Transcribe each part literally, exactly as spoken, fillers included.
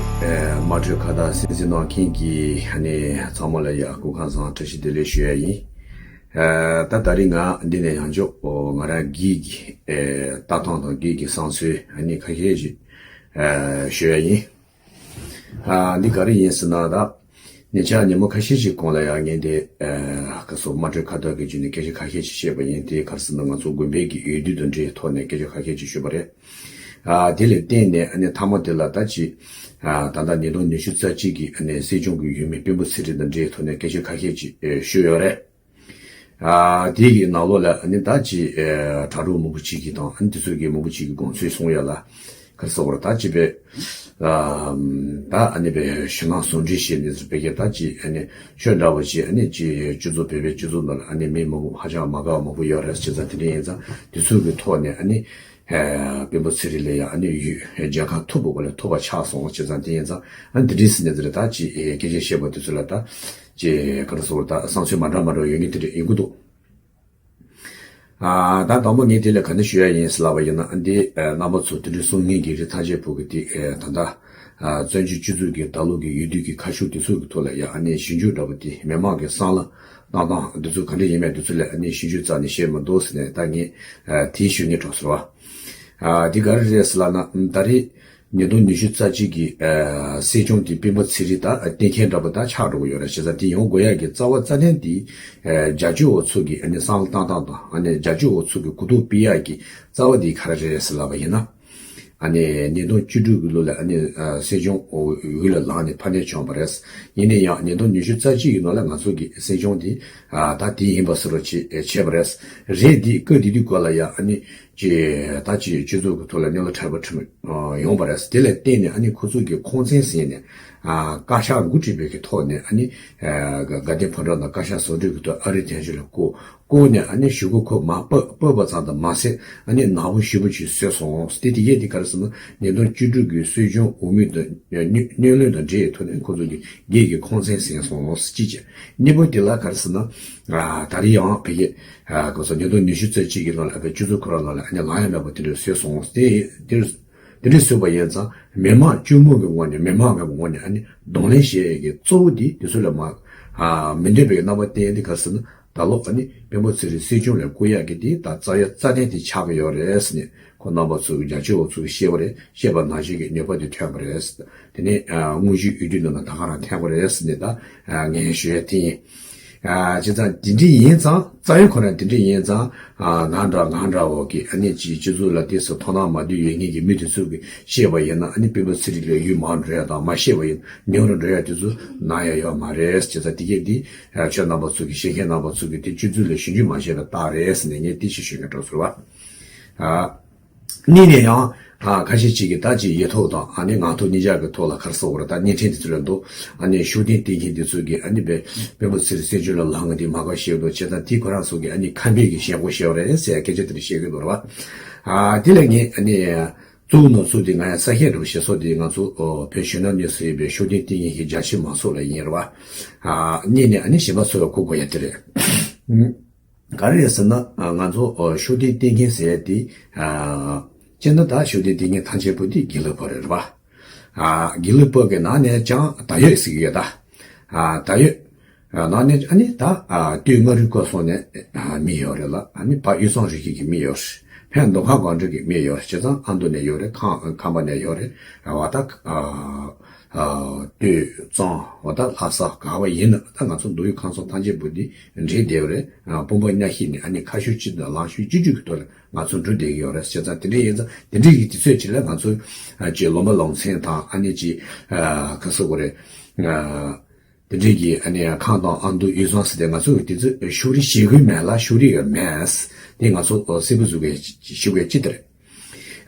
ཨེ། དམངས་ཁྲོད་ཁ་བརྡ་གསན་གཟིགས་གནང་མཁན་གྱི་ཨ་ནི་ཚང་མ་ལ་ཡ་སྐུ་ཁམས་བཟང་བཀྲ་ཤིས་བདེ་ལེགས་ཞུ་ཡ་ཡིན། ཨེ། ད་ད་རིང་ང་འདི་ནས་ཡང་ཅོག་ང་རང་སྒེར་གྱི་ཨེ་ལྟ་སྟངས་དང་སྒེར་གྱི་བསམ་ཚུལ་ཨ་ནི་ཁ་ཤས་ཤིག་ཨེ་ཞུ་ཡ་ཡིན། ཨ། འདི་ག་རེ་ཡིན་ཟེར་ན་ད། ཉེ་ཆར་ཉིན་མོ་ཁ་ཤས་ཤིག་གོང་ལ་ཡང་ངས་འདི་ཨ་ཁ་སོ་དམངས་ཁྲོད་ཁ་བརྡ་གི་བརྒྱུད་ནས་སྐད་ཆ་ཁ་ཤས་ཤིག་བཤད་པ་ཡིན། དེ་ག་རེ་ཟེར་ན་ང་ཚོ་དགོན་པའི་གི་འོས་བསྡུ་དང་འབྲེལ་ཐོག་ནས་སྐད་ཆ་ཁ་ཤས་ཤིག་ཞུས་པ་རེད། ཨ། དེ་ལ་བརྟེན་ནས་ཨ་ནི་མཐའ་མ་དེ་ལ་ད་ཅི་ཨ་ད་ལྟ་ཉིས་སྟོང་ཉི་ཤུ་རྩ་གཅིག་གི་ཨ་ནི་སྲིད་སྐྱོང་གི་འོས་མི་སྤེན་པ་ཚེ་རིང་དང་འབྲེལ་ཐོག་ནས་སྐད་ཆ་ཁ་ཤས་ཤིག་ཨེ་ཞུས་ཡོད་རེད། ཨ། དེ་གི་ནང་ལོགས་ལ་ཨ་ནི་ད་ཅི་ཨེ་དྲ་གྲོགས་མང་པོ་ཅིག་གིས་དང་ཨ་ནི་དེ་ཚོ་གི་མང་པོ་ཅིག་གིས་དགོངས་ཚུལ་གསུངས་ཡོད་ལ། ག་རེ་ཟེར་དགོས་རེད། ད་ཅི་བས་ཨ་ད་ཨ་ནི་བས་ཞུ་སྣང་ཟུང་འབྲེལ་བྱས་ནས་བས་ཀྱི་ད་ཅི་ཨ་ནི་ཆོས་འདྲ་བོ་ཅིག་ཨ་ནི་ཅི་སྤྱི་ཚོགས་བོད་པའི་སྤྱི་ཚོགས་ནང་ལ་ཨ་ནི་མི་མང་པོ་ཧ་ཅང་མ་དགའ་བ་མང་པོ་ཡོད་རེད། བྱས་ཙང་དེ་འདྲ་ཡིན་ཙང་དེ་ཚོ་གི་ཐོག་ནས་ཨ་ནི་ཨེ་སྤེན་པ་ཚེ་རིང་ལ་ཡང་ཨ་ནི་ཡུལ་རྒྱལ་ཁ་ཐོབ་པ་གོ་ལ་ཐོབ་པ་ཆགས་སོང་། བྱས་ཙང་དེ་ཡིན་ཙང་ཨ་ནི་དེ་འདྲའི་ཟིན་ནས་དེ་རེད། ད་ཅི་ཨེ་སྐད་ཆ་བཤད་པ་དེ་ཚོ་ལ་ད་ཅི་ག་རེ་ཟེར་དགོས་རེད། ད་བསམ་ཚུལ་མ་འདྲ་མ་འདྲ་ཡོད་ངེས་དེ་འདྲ་ཡིན་གི་འདུག་ཨ། ད་དང་པོ་ངས་དེ་ལ་ག་འདྲ་ཞུ་ཡ་ཡིན་ཟེར་ལབ་པ་ཡིན་ན། ཨ་འདི་ཨ་རྣམ་པ་ཚོ་དེ་འདྲའི་གསུང་མཁན་གྱི་རིགས་ཐམས་ཅད་པོ་གི་དེ་ཨ་ད་ལྟ་ཨ་བཙན་བྱོལ་སྤྱི་ཚོགས་ཀྱི་ད་ལོ་གི་འོས་བསྡུ་གི་ཁ་ཕྱོགས་དེ་ཚོ་གི་ཐོག་ལ་ཡ་ཨ་ནི་ཞིབ་འཇུག་འདྲ་པོ་དེ་མི་མང་གི་བསམ་བློ་བཏང་སྟངས་དེ་ཚོ་ག་འདྲ་ཡིན་མེད་དེ་ཚོ་ལ་ཨ་ནི་ཞིབ་འཇུག་རྩ་ནས་བཤད་མི་འདུག་ཟེར་ནས་ད་ངས་ཨ་དེ་ཞུ་སྙིང་བྲོ་ཟེར་བ། ཨ་འདི་ག་རེ་རེད་ཟེར་ལབ་ན་ད་རེས། ཉིས་སྟོང་ཉི་ཤུ་རྩ་གཅིག་གི་ཨ་སྲིད་སྐྱོང་དེ་སྤེན་པ་ཚེ་རིང་ད་བསྟེན་མཁན་འདྲ་པོ་ད་ཆགས་འགྲོ་གི་ཡོད་རེད། བྱས་ཙང་དེ་ཡོང་དགོས་ཡག་གི་རྩ་བ་རྩ་ནས་དེ་ཨ་རྒྱབ་སྐྱོར་བ་ཚོ་གི་ཨ་ནི་བསམ་བློ་བཏང་སྟངས་དང་ཨ་ནི་རྒྱབ་སྐྱོར་བ་ཚོ་གི་གོ་རྟོགས་སྤེལ་ཡག་གི་རྩ་བ་དེ་ག་རེ་རེད་ཟེར་ལབ་པ་ཡིན་ན། ཨ་ནི་ཉིས་སྟོང་བཅུ་དྲུག་གི་ལོ་ལ་ཨ་ནི་ཨ་སྲིད་སྐྱོང་འོས་ལ་ལངས་ནས་ཕར་འདས་བྱུང་བ་རེད། ཡིན་ན་ཡང་ཉིས་སྟོང་ཉི་ཤུ་རྩ་གཅིག་གི་ནང་ལ་ང་ཚོ་གི་སྲིད་སྐྱོང་དེ་ཨ་ད་དེ་ཡིན་པ་བཟོ་འདྲ་ཅིག་བྱས་པ་རེད། རེད་དེ་སྐབས་དེ་དུས་སྐབས་ལ་ཡ་ཨ་ནི། ཅེས་ད་ཅིག་སྤྱི་ཚོགས་ཀྱི་ཐོག་ལ་གནས་ལུགས་གྲགས་པ་ཁྲིམས་ཡོང་བ་རེད། དེ་ལ་བརྟེན་ནས་ཨ་ནི་ཁོ་ཚོ་གི་ཁོང་ཚན་ཟིན་ནས་ཨ་བཀའ་ཤག་འགོ་ཁྲིད་པའི་གི་ཐོག་ནས་ཨ་ནི་ཨ་དགའ་ལྡན་ཕོ་བྲང་དང་བཀའ་ཤག་ཟུང་འབྲེལ་གྱི་ཐོག་ཨ་རིའི་དོན་གཅོད་ལ་བསྐོ་བསྐོ་ནས་ཨ་ནི་གཞུག་གུ་ཁོ་མར་ཕབ་ཕབ་པ་ཙམ་དུ་མ་ཟད་ཨ་ནི་ནག་པོ་ཞེ་པོ་ཅིག་བཟོས་སོང་། དེ་དེ་གས་དེ་ག་རེ་ཟེར་ན་ཉིས་སྟོང་བཅུ་དྲུག་གི་སྲིད་སྐྱོང་འོས་མི་དང་གནས་ལུགས་དང་འབྲེལ་ཡོད་ཐོག་ནས་ཁོ་ཚོ་གི་སྒེར་གྱི་ཁོང་ཚན་ཟིན་སོང་། གཅིག་བྱས། གཉིས་པ་དེ་ལ་ག་རེ་ཟེར་ན་ཨ་ད་རེས་ཡང་བོད་ཀྱི། ཨ་ཁོ་ཚོ་ཉིས་སྟོང་ཉི་ཤུ་རྩ་གཅིག་གི་ནང་ལ་ཨ་ནི་སྤྱི་ཚོགས་ཁོ་རང་ནང་ལ་ཨ་ནི་ལངས་ཡ་མེད་པ་དེ་འདྲ་བཟོས་སོང་། དེ་དེ་དེ་འདྲ་བཟོས་པ་ཡིན་ཙང་མི་མང་དཀྱུས་མ་གི་ངོས་ནས་མི་མང་གི་ངོས་ནས་ཨ་ནི་གདོང་ལེན་བྱེད་ཡས་ཀྱི་གཙོ་བོ་དེ་དེ་ཚོ་ལ་མ་ཨ་མི་འདོད་པའི་རྣམ་པ་བསྟན་དེ་ག་རེ་ཟེར་ན་ད་ལོ་ཨ་ནི་སྤེན་པ་ཚེ་རིང་སྲིད་སྐྱོང་ལ་བསྐོ་ཡག་གི་དེ་ད་རྩ་ཡ་རྩ་ནས་དེ་ཆགས་ཀྱི་ཡོད་རེད་ཟེར་ནས་ཁོ་རྣམ་པ་ཚོ་གི་རྒྱབ་སྐྱོར་བ་ཚོ་གིས་བཤད་པ་རེད། བཤད་པ་ནང་བཞིན་གྱི་ནུས་པ་དེ་ཐོན་པ་རེད། དེ་ནས་ཨ་དངོས་གཞིའི་འོས་བསྡུ་ནང་ལ་ད་ག་རང་ཐོན་པ་རེད་ཟེར་ནས་ད་ཨ་ངས་ཞུ་ཡ་དེ་ཡིན། ཨ་བྱས་ཙང་དེ་འདྲ་ཡིན་ཙང་རྩ་བའི་ཁོ་ན་དེ་འདྲ་ཡིན་ཙང་ཨ་ང་འདྲ་ང་འདྲ་བོ་གི་ཨ་ནི་ཅིག་སྤྱི་ཚོགས་ལ་དེ་ཚོ་དོ་སྣང་མ་བསྡུས་ཡོད་མཁན་གྱི་མི་དེ་ཚོ་གིས་བཤད་པ་ཡིན་ན་ཨ་ནི་སྤེན་པ་ཚེ་རིང་ལ་འོས་མང་འགྲོ་ཡ་དང་མ་བཤད་པ་ཡིན་ཉུང་རུ་འགྲོ་ཡ་དེ་ཚོ་ནང་ཡ་ཡོད་མ་རེད། བྱས་ཙང་དེ་གས་དེ་ཨ་ཁྱོད་རྣམ་པ་ཚོ་གིས་ཤེས་མཁན་རྣམ་པ་ཚོ་གིས་དེ་སྤྱི་ཚོགས་ལ་ཞིབ་འཇུག་མ་བྱས་པའི་རྟགས་རེད་ཟེར་ནས་ངས་དེ་ཞིག་ཞུ་མཁན་འགྲོ་ཟེར་བ། ཨ། གཉིས་ནས་ཡང་ཨ་ཁ་ཤས་ཅིག་གིས་ད་ཅིག་ཡིག་ཐོག་དང་ཨ་ནི་ངག་ཐོག་གཉིས་ཆ་གི་ཐོག་ལ་ག་རེ་ཟེར་དགོས་རེད། ད་བརྙན་འཕྲིན་དེ་ཚོ་ལ་འདུག་ཨ་ནི་ཤུགས་ལྡན་བསྟེན་མཁན་དེ་ཚོ་གིས་ཨ་ནི་བས་སྤེན་པ་ཚེ་རིང་སྲིད་སྐྱོང་ལ་ལངས་ཀྱི་འདུག་མ་དགའ་བཤད་འདུག་བྱས་ཙང་དེ་ཁོ་རང་ཚོ་གིས་ཨ་ནི་ཁམས་པའི་གི་ཞེན་ཁོག་བཤད་པ་རེད་ཟེར་སྐད་ཆ་དེ་འདྲ་བཤད་གི་འདུག་རེད་བ། ཨ་དེ་ལ་ངས་ཨ་ནི་གཙོ་བོ་ནོར་ཚུལ་དེ་ང་ཡང་ས་ཞིང་འགྲོ་བྱེད་སོགས་དེ་ང་ཚོ་བོད་གཞོན་ནུ་གནས་ཚུལ་ཡིན་པའི་ཤུགས་ལྡན་བསྟེན་མཁན་གྱི་རྒྱ་ཆེ་མང་ཚོགས་ལ་ཡིན་རེད་བ། ཨ་གཉིས་ནས་ཨ་ནི་གཞན་པ་ཚོ་ལ་གོ་དགོས་ཡ་དེ་རེད། ག་རེ་རེད་ཟེར་ན་ང་ཚོ་ཤུགས་ལྡན་བསྟེན་མཁན་ཟེར་ཡ་དེ་སྤྱིར་ན་ད་ཤུགས་ལྡན་བསྟེན་མཁན་ཐམས་ཅད་པོ་དེ་དགེ་ལུགས་པ་རེད་བ། དགེ་ལུགས་པ་གི་ནང་ནས་ཀྱང་ད་ཡོད་ཟེར་གྱི་ཡོད་ད། ད་ཡོད་ནང་ནས་ཨ་ནི་ད་སྟོད་མངའ་རིས་སྐོར་སོང་ནས་མི་ཡོད་རེད་ལ། ཨ་ནི་བར་དབུས་གཙང་རི་རྒྱུད་ཀྱི་མི་ཡོད་རེད། ཕན་མདོ་ཁམས་སྒང་དྲུག་གི་མི་ཡོད་རེད། བྱས་ཙང་ཨ་མདོ་ནས་ཡོད་རེད། ཁམས་ཁམས་པ་ནས་ཡོད་རེད་བ། ད། སྟོད་གཙང་བ་ད་ལྷ་ས་ག་བ་ཡིན་ན་ད་ང་ཚོ་མདོ་དབུས་ཁམས་གསུམ་ཐམས་ཅད་པོ་འདི་འདྲེས་བསྡད་པ་རེད། དཔུང་པ་མཉམ་གཤིབ་ནས་ཨ་ནི་ཁ་ཕྱོགས་གཅིག་དང་ལངས་ཕྱོགས་གཅིག་གྱུར་གྱི་ཐོག་ལ་ང་ཚོ་འགྲོ་བསྡད་ཀྱི་ཡོད་རེད། བྱས་ཙང་དེ་འདྲ་ཡིན་ཙང་དེ་འདྲ་གི་དུས་ཚོད་ཅིག་ལ་ང་ཚོ་ཅིག་ལུང་པ་ལུང་ཚན་དང་ཨ་ནི་ཅིག་ག་ཟེར་དགོས་རེད། དེ་འདྲའི་གི་ཨ་ནི་ཁམས་དང་ཨ་མདོ་དབུས་གཙང་ཟེར་ཏེ་ང་ཚོ་གི་དེ་ཚོ་ཤུགས་རིག་ཤེས་དགོས་མེད་ལ་ཤུགས་རིག་ཡོད་མེད་དེ་ང་ཚོ་གསལ་པོ་བཟོ་དགོས་ཞུ་དགོས་ཅི་ལྟར།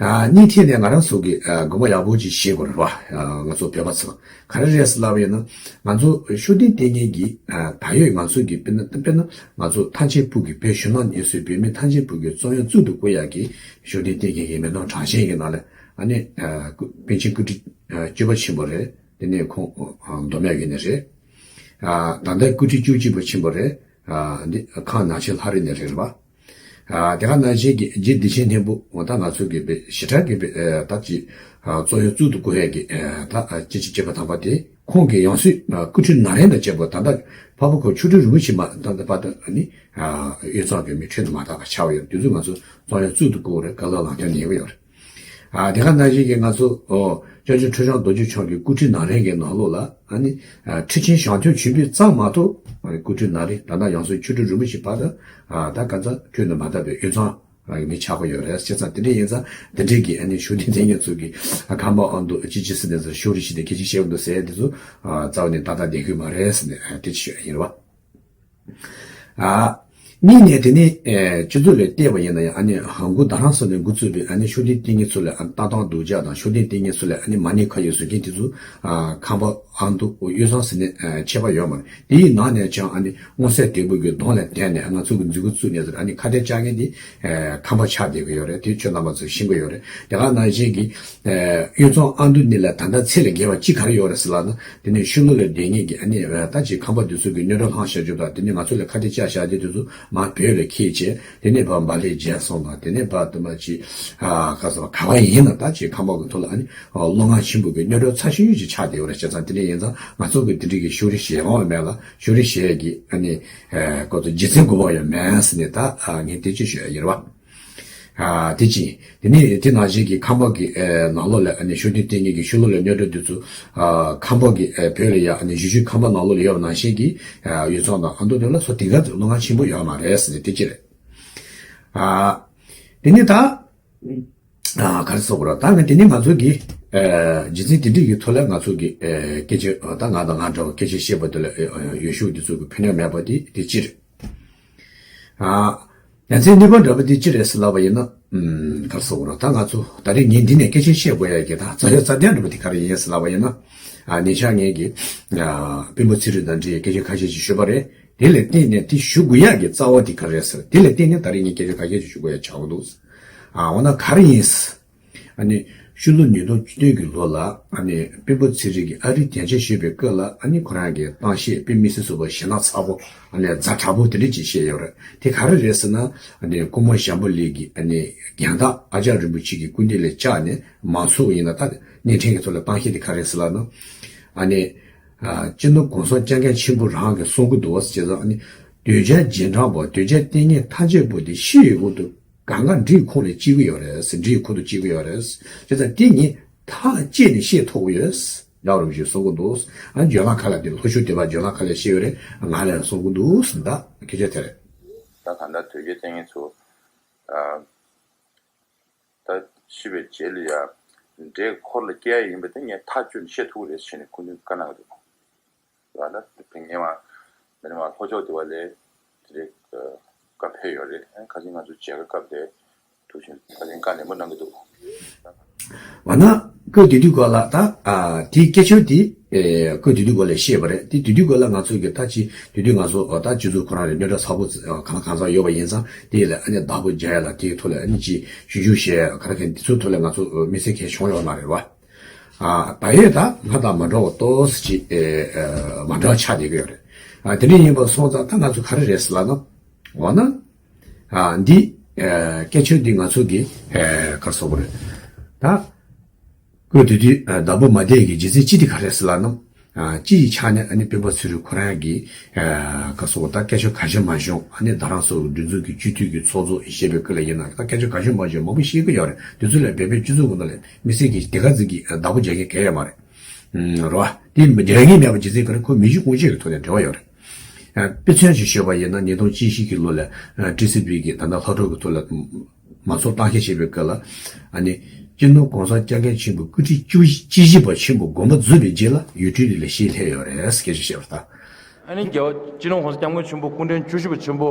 ཨ་གཉིས་ཐད་ནས་ང་རང་ཚོ་གི་ཨ་དགོངས་པ་ཡག་པོ་ཅིག་བཞེས་དགོས་རེད་བ། ཨ་ང་ཚོ་བོད་པ་ཚོ་ག་རེ་རེད་ཟེར་ལབ་པ་ཡིན་ན་ང་ཚོ་ཤུགས་ལྡན་བསྟེན་མཁན་གྱི་ཨ་ད་ཡོད་ང་ཚོ་གི་དཔེར་ན་དཔེར་ན་ང་ཚོ་ཐམས་ཅད་ཕུག་གི་བོད་གཞོན་ནུ་གནས་ཚུལ་བོད་མི་ཐམས་ཅད་ཕུག་གི་རྩོད་ཡོན་གཙུག་ཏུ་བཀུར་ཡག་གི་ཤུགས་ལྡན་བསྟེན་མཁན་གྱི་མི་ནོར་གྲངས་ཅན་གྱི་ནང་ལ་ཨ་ནི་ཨ་སྐུ་པཎ་ཆེན་སྐུ་ཕྲེང་ཨ་བཅུ་པ་ཆེན་པོ་རེད། དེ་ནས་ཁོང་ཨ་མདོ་སྨད་ཡུལ་ནས་རེད། ཨ་ད་ལྟ་སྐུ་ཕྲེང་བཅུ་གཅིག་པ་ཆེན་པོ་རེད། ཨ་འདི་ཁམས་ནང་ཆེན་ལྷ་རི་ནས་རེད་རེད་པ། ཨ་དེ་ག་ནང་བཞིན་གྱི་རྗེ་བདེ་ཆེན་ལྷུན་པོ་འོ་ད་ང་ཚོ་གི་བེ་ཞེ་དྲག་གི་བེ་ད་ཅི་གཙོ་ཡོན་གཙུག་ཏུ་བཀུར་ཡས་ཀྱི་ད་སྤྱི་ཆིངས་བཅད་པ་དང་པོ་དེ་ཁོང་གི་ཡང་སྲིད་སྐུ་ཁྲི་ན་རན་དང་བཅས་པ་ད་ལྟ་འཕགས་པ་ཁོ་མཆོག་སྤྲུལ་རིན་པོ་ཆེ་མ་ད་ལྟ་བར་དུ་ནི་དབུས་གཙང་གི་མི་ཁྲོད་དུ་མ་དར་བ་ཆགས་ཡོད། དེ་ཚོ་ང་ཚོ་གཙོ་ཡོན་གཙུག་ཏུ་བཀུར་རེད། བཀའ་སློབ་ལམ་སྟོན་ཉན་གི་ཡོད་རེད། ཨ་དེ་ག་ནང་བཞིན་གྱི་ང་ཚོ་ཨོ་སྐྱབས་རྗེ་ཁྲི་བྱང་རྡོ་རྗེ་འཆང་གི་སྐུ་ཁྲི་ན་རན་གྱི་ནང་ལོགས་ལ་ཨ་ནི་ཨ་ཁྲི་ཆེན་ཞང་སྟོན་ཆོས་འཕེལ་ཙམ་མ་གཏོགས་ཨ་ནི་སྐུ་ཁྲི་ན་རན་ད་ལྟ་ཡང་སྲིད་མཆོག་སྤྲུལ་རིན་པོ་ཆེ་བར་དུ་ཨ་ད་ག་ཚ་ཁྱོན་ནས་མ་བཏབ་པའི་དབུས་གཙང་རང་གི་མི་ཆགས་ཀྱི་ཡོད་རེད། བྱས་ཙང་དེ་འདྲ་ཡིན་ཙང་དེ་འདྲའི་གི་ཨ་ནི་ཤུགས་ལྡན་བསྟེན་མཁན་ཚོ་གི་ཨ་ཁམས་པ་ཨ་མདོ་ཅི་ཅི་སི་ནས་ཚོ་ཤོག་རི་ཞིག་ནས་སྐད་ཆ་བཤད་འདུག་ཟེར་དེ་ཚོ་ཨ་རྩ་བ་ནས་ཏག་ཏག་བསྡད་ཀྱི་མ་རེད་ཟེར་ནས་ཨ་དེ་ཅི་ཤོད་ཡིན་རེད་བ། ཨ། གཉིས་ནས་དེ་ནི་ཨེ་སྤྱི་ཚོགས་ལ་བལྟས་པ་ཡིན་ན་ཡང་ཨ་ནི་ཧང་གུ་ད་རང་སོ་ནས་འགོ་བཙུགས་པའི་ཨ་ནི་ཤུགས་ལྡན་བསྟེན་མཁན་ཚོ་ལ་ཨ་ལྟ་སྟངས་སྡུག་ཅག་དང་ཤུགས་ལྡན་བསྟེན་མཁན་ཚོ་ལ་ཨ་ནི་མ་ཎི་ཁ་ཡོད་བཟོ་མཁན་དེ་ཚོ་ཨ་ཁམས་པ་ཨ་མདོ་དབུས་གཙང་ཟེར་ནས་ཨ་ཁྱད་པར་ཡོད་མ་རེད། དེའི་ནང་ནས་ཀྱང་ཨ་ནི་མངོན་གསལ་དོད་པོ་གི་གདོང་ལ་བསྟན་ནས་ང་ཚོ་གི་འཛུལ་སྒོ་བཙུགས་ནས་ཟེར་ཨ་ནི་ཁ་གཏད་བཅག་མཁན་དེ་ཨ་ཁམས་པ་ཆགས་བསྡད་ཀྱི་ཡོད་རེད། དེ་ཁྱོད་རྣམ་པ་ཚོས་ཤེས་ཀྱི་ཡོད་རེད། དེ་ག་ནང་བཞིན་གྱི་ཨ་དབུས་གཙང་ཨ་མདོ་གཉིས་ལ་ད་ལྟ་ཚད་ལས་བརྒལ་བ་ཅི་ག་རེ་ཡོད་རེད་ཟེར་ལབ་ན། དེ་ནས་ཤུལ་ལུ་ལ་བསྡད་མཁན་གྱི་ཨ་ནི་ད་ཅིག་ཁམས་པ་དེ་ཚོ་གི་གནོན་གྲོགས་ལྷང་བྱ་རྒྱུ་དང་དེ་ནས་ང་ཚོ་ལ་ཁ་གཏད་བཅག་བཞག་དེ་དེ་ཚོ་མར་བོད་ལ་ཁྱེར་བྱས་དེ་ནས་ཕར་འབའ་ལི་རྒྱལ་སོང་དང་དེ་ནས་ཕར་དུ་མ་ཅིག་ཨ་ག་ཟེར་བ་ག་བ་ཡིན་ན་ད་ཅིག་ཁམས་པ་གི་ཐོག་ལ་ཨ་ནི་བློ་ངན་ཆེན་པོ་གི་གནོན་གྲོགས་ཚ་ཤོས་ཅིག་ཆགས་བསྡད་ཡོད་རེད། བྱས་ཙང་དེ་འདྲ་ཡིན་ཙང་ང་ཚོ་གི་དེ་འདྲ་གི་ཤུགས་རིང་བཞེས་དབང་ཡང་མེད་ལ་ཤུགས་རིང་བཞེས་ཀྱི་ཨ་ནི་ཁོ་ཚོ་རྗེས་འཛིན་དགོས་པ་ཡང་མེད་ཟེར་ནས་ད་ངས་དེ་ཅིག་ཤོད་ཡ་ཡིན་རེད་བ། ཨ་དེ་ཅི། དེ་ནས་དེ་ནང་བཞིན་གྱི་ཁམས་པ་གི་ཨེ་ནང་ལོགས་ལ་ཨ་ནི་ཤུགས་ལྡན་བསྟེན་མཁན་གྱི་ཤུལ་ལུ་ལ་གནོན་གྲོགས་དེ་ཚོ་ཨ་ཁམས་པ་གི་ཨེ་བོད་ལ་ཡ་ཨ་ནི་གཞིས་བྱེས་ཁམས་པ་ནང་ལོགས་ལ་ཡོད་པ་ནང་བཞིན་གྱི་ཨ་དབུས་གཙང་དང་ཨ་མདོ་དེ་ལ་སོ་དེ་ག་ཚོད་བློ་ངན་ཆེན་པོ་ཡོད་མ་རེད་ཟེར་ནས་དེ་ཅི་རེད། ཨ་དེ་ནས་ད་ཨ་ག་རེ་ཟེར་དགོས་རེད། ད་ང་དེ་ནས་ང་ཚོ་གི་ཨེ་རྒྱུ་མཚན་དེ་འདྲ་གི་ཐོག་ལ་ང་ཚོ་གི་ཨེ་སྐད་ཆ་ད་ང་དང་ང་འདྲ་བ་སྐད་ཆ་བཤད་པ་དེ་ལ་ཨེ་ཡོད་ཤུགས་དེ་ཚོ་གི་ཕན་ནུས་མེད་པ་དེ་དེ་ཅི་རེད། ཨ། ཡ་མཚན་གཉིས་པ་འདྲ་པོ་དེ་ཅི་རེད་ཟེར་ལབ་པ་ཡིན་ན། ཨུམ། ག་རེ་ཟེར་དགོས་རེད། ད་ང་ཚོ་ད་རེས་ངས་འདི་ནས་སྐད་ཆ་བཤད་དགོས་ཡ་གི་ད་རྩ་བའི་རྩ་དོན་འདྲ་པོ་དེ་ག་རེ་ཡིན་ཟེར་ལབ་པ་ཡིན་ན། ཨ་ཉེ་ཆར་ངས་ཀྱི། ཨ། དཔོན་པོ་ཚེ་རིང་དང་འདྲ་བའི་སྐད་ཆ་ཁ་ཤས་ཤིག་ཞུས་པ་རེད། དེ་ལ་བརྟེན་ནས་དེ་ཞུ་དགོས་ཡ་གི་རྩ་བ་དེ་ག་རེ་རེད་ཟེར། དེ་ལ་བརྟེན་ནས་ད་རེས་ངས་སྐད་ཆ་ཁ་ཤས་ཤིག་ཞུ་དགོས་ཡ་ཆགས་འདུག་ཨ་འོ་ན་ག་རེ་ཡིན། ཨ་ནི། ཕྱི་ལོ་ཉིས་སྟོང་བཅུ་བདུན་གྱི་ལོ་ལ་ཨ་ནི་དཔོན་པོ་ཚེ་རིང་གིས་ཨ་རིར་དན་རྩིས་ཞུས་པའི་སྐབས་ལ་ཨ་ནི་ཁོ་རང་གི་གཏམ་བཤད་དཔེ་མི་སྲིད་པ་ཞེ་ན་ཚ་པོ་ཨ་ནི་ཛ་དྲག་པོ་དེ་འདྲ་ཅིག་བཤད་ཡོད་རེད། དེ་ག་རེ་རེད་ཟེར་ན་ཨ་ནི་སྐུ་ངོ་ཞང་པོ་ལི་གིས་ཨ་ནི་རྒན་བདག་ཨ་ལྕགས་རིན་པོ་ཆེ་གི་སྐུ་འདི་ལ་བཅར་ནས་མང་ཚོགས་ཡིན་ན་ད་བརྙན་འཕྲིན་གྱི་ཐོག་ལ་གཏམ་བཤད་དེ་ག་རེ་ཟེར་ལབ་ན་ཨ་ནི་སྤྱི་ནོར་གོང་ས་སྐྱབས་མགོན་ཆེན་པོ་རང་གིས་གསུང་གི་འདུག་ཟེར་ཙང་ཨ་ནི་གདུལ་བྱ་རྗེས་འབྲང་པོ་གདུལ་བྱ་བསྟེན་མཁན་ཐམས་ཅད་པོ་དེ་ཤི་ཡི་འོག་ཏུ། གང་ག་འདྲིའི་ཁོངས་ལ་སྐྱེ་གི་ཡོད་རེད། འདྲིའི་ཁོངས་སུ་སྐྱེ་གི་ཡོད་རེད། བྱས་ཙང་དེ་ངས་ཐག་བཅད་ནས་བཤད་ཐུབ་ཀྱི་ཡོད། རྒྱལ་བ་རིན་པོ་ཆེས་གསུང་གི་འདུག་ཨ་བརྗོད་ལམ་ཁག་ལ་དེ་ལྷོ་ཕྱོགས་སྡེ་པ་བརྗོད་ལམ་ཁག་ལ་བཤད་ཡོད་རེད། ང་ལ་ཡང་གསུང་གི་འདུག་ཟེར་ད་སྐད་ཆ་དེ་རེད། ད་ད་ལྟ་དོལ་རྒྱལ་བསྟེན་མཁན་ཚོ་ཨ་ད་ཤི་བའི་རྗེས་ལ་ཡང་འདྲེ་འཁོར་ལ་སྐྱེ་ཡ་ཡིན་པ་དེ་ངས་ཐག་གཅོད་ནས་བཤད་ཐུབ་ཀྱི་རེད་ཟེར་ནས་སྐུ་མདུན་བཀའ་གནང་གི་འདུག་ལ་ན་དེ་ཕན་ངེས་མ་འདི་ནི་མ་ལྷོ་ཕྱོགས་དེ་བ་ལས་དེ་རིགས་བཀའ་ཕེབས་ཡོད་རེད། ཁ་སང་ང་ཚོ་མཇལ་ཁ་སྐབས་དེ་ཐུགས་ཆེན་ཁ་སང་བཀའ་ནན་པོ་གནང་གི་འདུག་འོ་ན་སྐུ་དེ་དུས་སྐོར་ལ་ད་ཨ་དེའི་སྐད་ཆ་དེ་ཨེ་སྐུ་དེ་དུས་སྐོར་ལ་བཤད་པ་རེད། དེ་དེ་དུས་སྐོར་ལ་ང་ཚོ་གི་ད་ཅི་དེ་དུས་ང་ཚོ་ད་སྤྱི་ཚོགས་ཁོ་རང་ལ་གནོད་འཚེ་ཚ་པོ་གང་ལ་གང་འཚམ་ཡོད་པ་ཡིན་ཙང་དེ་ལ་ཨ་ནི་བདག་པོ་རྒྱག་ཡ་ལ་དེའི་ཐོག་ལ་ཨ་ནི་ཅི་ཞུ་རྒྱུ་བཤད་ག་རེ་ག་དེ་ཚོའི་ཐོག་ལ་ང་ཚོ་དམིགས་བསལ་གང་བྱུང་ཡོད་མ་རེད་བ། ཨ་ད་ཡོད་ད་ང་དང་མ་འགྲོ་བ་ཏོག་ཙམ་ཅིག་ཨེ་ཨེ་མ་འགྲོ་བ་ཆགས་བསྡད་ཀྱི་ཡོད་རེད། ཨ་དེ་འདྲ་ཡིན་པ་སོང་ཙང་ད་ང་ཚོ་ག་རེ་རེད་ཟེར་ལབ་ན། འོ་ན། ཨ་འདི་ཨེ་སྐད་ཆ་འདི་ང་ཚོ་གི་ཨེ་ག་རེ་ཟེར་དགོས་རེད། ད་སྐུ་དེ་དུས་ཨ་བདག་པོ་མ་བསྡད་ཀྱི་རྗེས་ཚིག་ཅི་སྟེ་ག་རེ་ཟེར་ལབ་ན། ཨ་སྤྱི་ཡི་ཆ་ནས་ཨ་ནི་དཔོན་པོ་ཚེ་རིང་ཁོ་རང་གི་ཨ་ག་རེ་ཟེར་དགོས་ད་སྐད་ཆ་གང་བྱུང་མང་བྱུང་ཨ་ནི་ད་རང་སོ་སོ་སྒྲིག་འཛུགས་ཀྱི་སྤྱི་འཐུས་ཀྱི་ཚོགས་གཙོ་བཤད་པའི་སྐབས་ལ་ཡིན་ན་ད་སྐད་ཆ་གང་བྱུང་མང་བྱུང་མང་པོ་བཤད་ཀྱི་ཡོད་རེད། དེ་ཚོ་ལ་བོད་པའི་སྤྱི་ཚོགས་ཀྱི་ནང་ལ་མི་སེར་གྱི་དེ་ག་ཚོད་ཀྱི་བདག་པོ་རྒྱག་མཁན་གང་ཡོད་མ་རེད། རེད་བ། དེ་རྒྱག་མཁན་མེད་པ་ཇི་སྲིད་ག་རེ་ཁོ་མི་གཞི་དབང་ཆ་གི་ཐོག་ནས་འབྲེལ་བ་ཡོད་རེད། ཨ་དཔེ་མཚོན་ཞིག་ཤོད་པ་ཡིན་ན་ཉིས་སྟོང་བཅུ་བཞི་གི་ལོ་ལ་ཨ་ཊི་སི་པི་གི་ད་ལྟ་ལྷོ་བྲག་གི་ཐོག་ལ་མང་ཚོགས་གཏམ་བཤད་བྱེད་པའི་སྐབས་ལ་ཨ་ནི་སྤྱི་ནོར་གོང་ས་སྐྱབས་མགོན་ཆེན་པོ་སྐུ་ཕྲེང་བཅུ་བཞི་པ་ཆེན་པོ་དགོངས་པ་རྫོགས་པའི་རྗེས་ལ་ཡུལ་གྲུའི་ལས་ལ་གཤེགས་སླེབས་ཡོད་རེད་སྐད་ཆ་བཤད་པ་རེད་ད། ཨ་ནི་རྒྱལ་བ་སྤྱི་ནོར་གོང་ས་སྐྱབས་མགོན་ཆེན་པོ་སྐུ་ཕྲེང་བཅུ་བཞི་པ་ཆེན་པོ་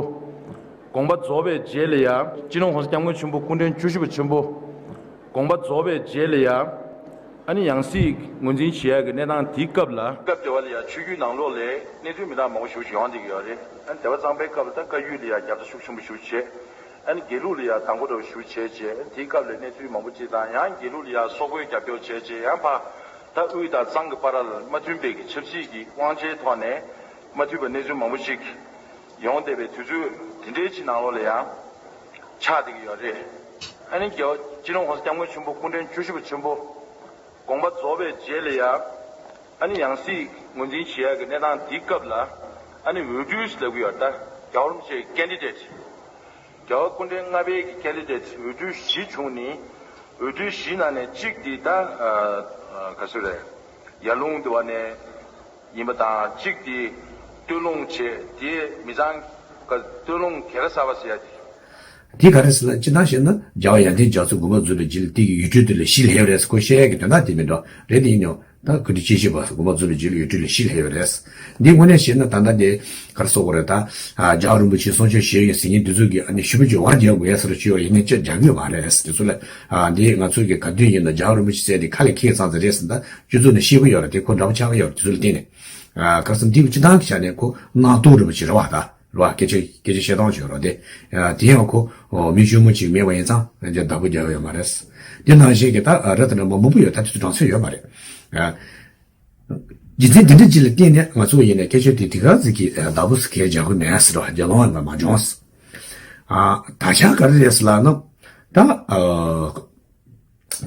དགོངས་པ་རྫོགས་པའི་རྗེས་ལ་ཡང་སྤྱི་ནོར་གོང་ས་སྐྱབས་མགོན་ཆེན་པོ་སྐུ་ཕྲེང་བཅུ་བཞི་པ་ཆེན་པོ་དགོངས་པ་རྫོགས་པའི་རྗེས་ལ་ཡང་ཨ་ནི་ཡང་སྲིད་ངོས་འཛིན་བྱེད་ཡག་གི་གནས་སྟངས་དེའི་སྐབས་ལ། སྐབས་དེ་བ་ལ་ཡང་ཆོས་བརྒྱུད་ནང་ལོགས་ལས་གནས་ཚུལ་མི་འདྲ་མང་པོ་ཞིག་ཡོང་བསྡད་ཀྱི་ཡོད་རེད། ཨ་ནི་དེ་བ་གཙང་པའི་སྐབས་ལ་ད་བཀའ་བརྒྱུད་ལ་ཡང་རྒྱབ་སྐྱོར་ཤུགས་ཆེན་པོ་ཞིག་བྱས། ཨ་ནི་དགེ་ལུགས་ལ་ཡང་དང་པོ་འདྲ་བོ་ཞིག་བྱས་རྗེས་ཨ་ནི་དེའི་སྐབས་ལ་གནས་ཚུལ་མང་པོ་ཅིག་དང་ཡང་དགེ་ལུགས་ལ་ཡང་སོག་པོའི་རྒྱབ་སྐྱོར་བྱས་རྗེས་ཡང་ཕར་ད་དབུས་དང་གཙང་གི་བར་ལ་མ་མཐུན་པའི་གི་ཆབ་སྲིད་ཀྱི་དབང་ཆའི་ཐོག་ནས་མ་མཐུན་པའི་གནས་ཚུལ་མང་པོ་ཞིག་ཡོང་བསྡད་པའི་དུས་ཚོད་དེ་འདྲའི་ཅིག་ནང་ལོགས་ལ་ཡང་། ཆགས་བསྡད་ཀྱི་ཡོད་རེད། ཨ་ནི་རྒྱལ་བ་སྤྱི་ནོར་༸གོང་ས་༸སྐྱབས་མགོན་ཆེན་པོ་སྐུ་ཕྲེང་བཅུ་བཞི་པ་ཆེན་པོ་དགོངས་པ་རྫོགས་པའི་རྗེས་ལ་ཡ། ཨ་ནི་ཡང་སྲིད་ངོས་འཛིན་བྱེད་ཡག་གི་གནས་སྟངས་འདིའི་སྐབས་ལ། ཨ་ནི་འོས་སྤྲུལ་ཟེར་ལབ་ཀྱི་ཡོད་རེད་ད། རྒྱལ་བ་རིན་པོ་ཆེའི་ཀེན་ཌི་ཌེ་ཊི། རྒྱལ་བ་སྐུ་ཕྲེང་ལྔ་པའི་གི་ཀེན་ཌི་ཌེ་ཊི་འོས་སྤྲུལ་བཞི་བྱུང་ནས། འོས་སྤྲུལ་བཞིའི་ནང་ནས་གཅིག་དེ་ད་ཨ་ཨ་ག་ཚོད་རེད། ཡར་ཀླུང་དེ་བ་ནས་ཡིན་པ་དང་། གཅིག་དེ་སྟོད་ལུང་བྱས། དེ་མི་ཚང་ག་སྟོད་ལུང་གེ་ར་ས་བ་ཟེར་ཡ་དེ། འདི་ག་རེ་ཟེར་ན། སྤྱིར་བཏང་བཤད་ན་རྒྱལ་བ་ཡར་ཐོན་རྒྱ་མཚོ་དགོངས་པ་རྫོགས་པའི་རྗེས་ལ་དེ་གི་འོས་སྤྲུལ་དེ་ལ་བཞི་སླེབས་ཡོད་རེད་ཟེར་ཁོ་བཤད་ཡ་གི་དོན་དག་དེ་མིན་འགྲོ་རེད། དེ་ཡིན་ཡང་ད་སྐུ་ཕྲེང་བཅུ་བཞི་པ་དགོངས་པ་རྫོགས་པའི་རྗེས་ལ་འོས་སྤྲུལ་ལ་བཞི་སླེབས་ཡོད་རེད། འདི་དངོས་གནས་བཤད་ན་ད་ལྟ་དེ་ག་རེ་ཟེར་དགོས་རེད་ད། ཨ་རྒྱལ་བ་རིན་པོ་ཆེ་གསུང་ཆོས་ཞུ་ཡ་ཟེར་མཁན་དེ་ཚོ་གིས་ཨ་ནི་ཞུ་བ་ཅིག་བར་རྒྱག་དགོས་ཡ་ཟེར་བྱས་ཡིན་ནའི་ཅིག་རྒྱག་གི་ཡོད་མ་རེད། དེ་ཚོ་ལ་ཨ་འདི་ང་ཚོ་གི་ག་དུས་ཡིན་ན་རྒྱལ་བ་རིན་པོ་ཆེ་ཟེར་དེ་ཁ་ལ་འཁྱེར་ཙང་ཙང་རེད་ཟེར། ད་སྤྱི་ཚོགས་ནས་ཤེས་ཀྱི་ཡོད་རེད། དེ་ཁོ་འདྲ་པོ་ཆགས་ཀྱི་ཡོད་རེད། དེ་ཚོ་ལ་བརྟེན་ནས་ཨ་ག་རེ་ཟེར། འདི་སྤྱིར་བཏང་གི་ཆ་ནས་ཁོ་གནང་སྟངས་རིན་པོ་ཆེ་རེད་བ་ད། རེད་བ། སྐད་ཆ་སྐད་ཆ་བཤད་སྟངས་ཅིག་ཡོད་རེད་དེ། ཨ་དེ་ཡང་ཁོ་ཨོ་མི་གཞོན་མོ་ཅིག་མེད་པ་ཡིན་ཙང་ཨ་བདག་པོ་རྒྱག་ཡོད་མ་རེད། དེ་ནང་བཞིན་གྱི་ད་ཨ་རེད་ད་འདྲ་མང་པོ་ཡོད། ད་དེ་ཚོ་གྲངས་ཚད་ཡོད་མ་རེད། ཨ་རྒྱུ་མཚན་དེ་འདྲ་ཅིག་ལ་བརྟེན་ནས་ང་ཚོ་ཡིན་ནའི་སྐད་ཆ་དེ་དེ་ག་ཚོད་ཀྱི་ཨ་བདག་པོ་ཟེར་གལ་རྒྱག་གི་མེད་ཟེར་བ། རྒྱལ་ལོང་ཡང་མ་བྱུང་། ཨ་ད་ཆ་ག་རེ་རེད་ཟེར་ལབ་ན། ད་ཨ་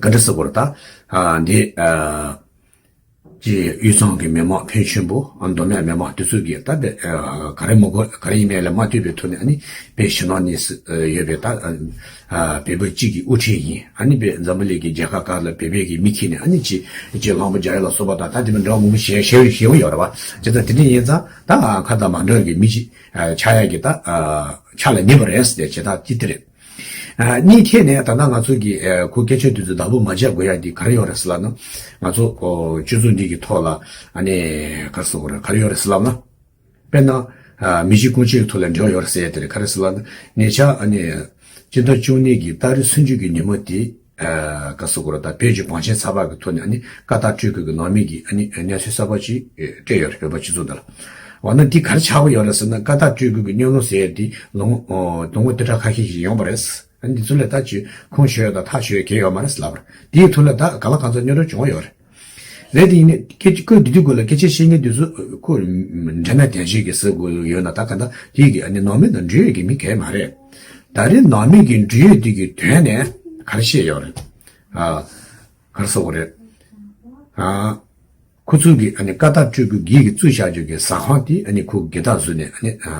ག་འདྲ་ཟེར་དགོས་རེད་ད། ཨ་འདི་ཨ་ཅེས་དབུས་གཙང་གི་མི་མང་ཕོན་ཆེན་པོ། ཨ་མདོ་སྨད་མི་མང་དེ་ཚོ་གིས་ད་དེ་ཨ་ག་རེ་མི་དགོས་ག་རེ་ཡིན་མིན་ལ་མ་ལྟོས་པའི་ཐོག་ནས། ཨ་ནི་བོད་ཕྱི་ནང་གཉིས་སུ་ཨ་ཡོད་པའི་ད་ཨ་བོད་པ་གཅིག་གི་དབུ་ཁྲིད་ཡིན། ཨ་ནི་བོད་འཛམ་བུ་གླིང་གི་རྒྱལ་ཁབ་ཁག་ལ་བོད་པའི་གི་མི་ཁྱེར་ནས། ཨ་ནི་ཅི་ཅི་གླང་པོ་རྒྱག་ཡ་ལ་སོགས་པ་དང་། ད་དེ་མིན་འདྲ་མང་པོ་བཤད་བཤད་བཤད་ཡོད་རེད་བ། བྱས་ཙང་དེ་འདྲ་ཡིན་ཙང་ད་ཨ་ཁ་ད་མ་འདྲ་གི་མི་ཅིག་ཨ་ཆགས་ཡ་གི་ད་ཨ་ཆ་ལ་ཉེ་བ་རེད་ཟེར་ཏེ་བྱེད་སྟངས་ཅི་དེ་རེད། ཨ་གཉིས་ཐད་ནས་ད་ལྟ་ང་ཚོ་གིས་ཨ་ཁོ་སྐད་ཆ་དེ་ཚོ་བདག་པོ་མ་བྱ་དགོས་ཡ་དེ་ག་རེ་ཡོད་རེད་ཟེར་ལབ་ན། ང་ཚོ་ཨོ་སྤྱི་ཚོགས་འདི་གི་ཐོག་ལ་ཨ་ནི་ག་རེ་ཟེར་དགོས་རེད། ག་རེ་ཡོད་རེད་ཟེར་ལབ་ན། དཔེར་ན་ཨ་མི་གཅིག་སྐུ་གཅིག་གི་ཐོག་ལ་འབྲེལ་བ་ཡོད་རེད་ཟེར་ཡ་དེ་རེད། ག་རེ་ཟེར་ལབ་ན། ཉེ་ཆར་ཨ་ནི་སྤྱི་ཟླ་བཅུ་གཉིས་ཀྱི་ཏ་རིག་སུམ་ཅུ་གི་ཉིན་མོ་དེ། ཨ་ག་རེ་ཟེར་དགོས་རེད། ད་བོད་ཀྱི་བང་ཆེན་ཚགས་པར་གྱི་ཐོག་ནས་ཨ་ནི་ཀ་དག་སྤྲུལ་སྐུ་གི་ནང་མི་གི་ཨ་ནི་གནས་ཚུལ་གསར་པ་ཅིག་སྤྲད་ཡོད་རེད། བོད་པ་སྤྱི་ཚོགས་འདི་ལ། འོ་ན་འདི་ག་རེ་ཆགས་པ་ཡོད་རེད་ཟེར་ན། ཀ་དག་སྤྲུལ་སྐུ་གི་གཉའ་གནོན་ཟེར་ཡ་དེ་ལོ་ངོ་ཨོ་ལོ་ངོ་བདུན་ཕྲག་ཁ་ཤས་ཤིག་ཡོང་བ་རེད། ཨ་ནི་འདི་ཚོ་ལ་ད་ཅིག་ཁུངས་ཞུ་ཡ་དང་ཐག་ཆོད་ཡ་གང་ཡོད་མ་རེད་ཟེར་ལབ་པ་རེད། དེའི་ཐོག་ལ་ད་ག་ལ་གང་འཚམ་གཉའ་གནོན་བྱུང་བ་ཡོད་རེད། རེད། དེ་ཡིན་ནའི་སྐད་ཆ་ཁོས་འདི་དུས་སྐོར་ལ་སྐད་ཆ་བཤད་མཁན་དེ་ཚོ་ཁོ་འབྲེལ་མེད་དོན་ཆེན་གྱི་ཟེར་དགོས་ཡོད་ན། ད་ག་ད་དེའི་གི་ཨ་ནི་ནང་མི་དང་འབྲེལ་ཡོད་ཀྱི་མི་གལ་མ་རེད། ད་རེས་ནང་མི་གི་འབྲེལ་ཡོད་དེ་གི་དོན་ནས་ག་རེ་བཤད་ཡོད་རེད། ཨ་ག་རེ་ཟེར་དགོས་རེད། ཨ་ཁོ་ཚོ་གི་ཨ་ནི་ཀ་དག་སྤྲུལ་སྐུ་སྒེར་གྱི་བཙུགས་བཞག་རྒྱུ་གི་ཟ་ཁང་དེ་ཨ་ནི་ཁོ་སྒེར་བདག་བཟོས་ནས་ཨ་ནི་ཨ་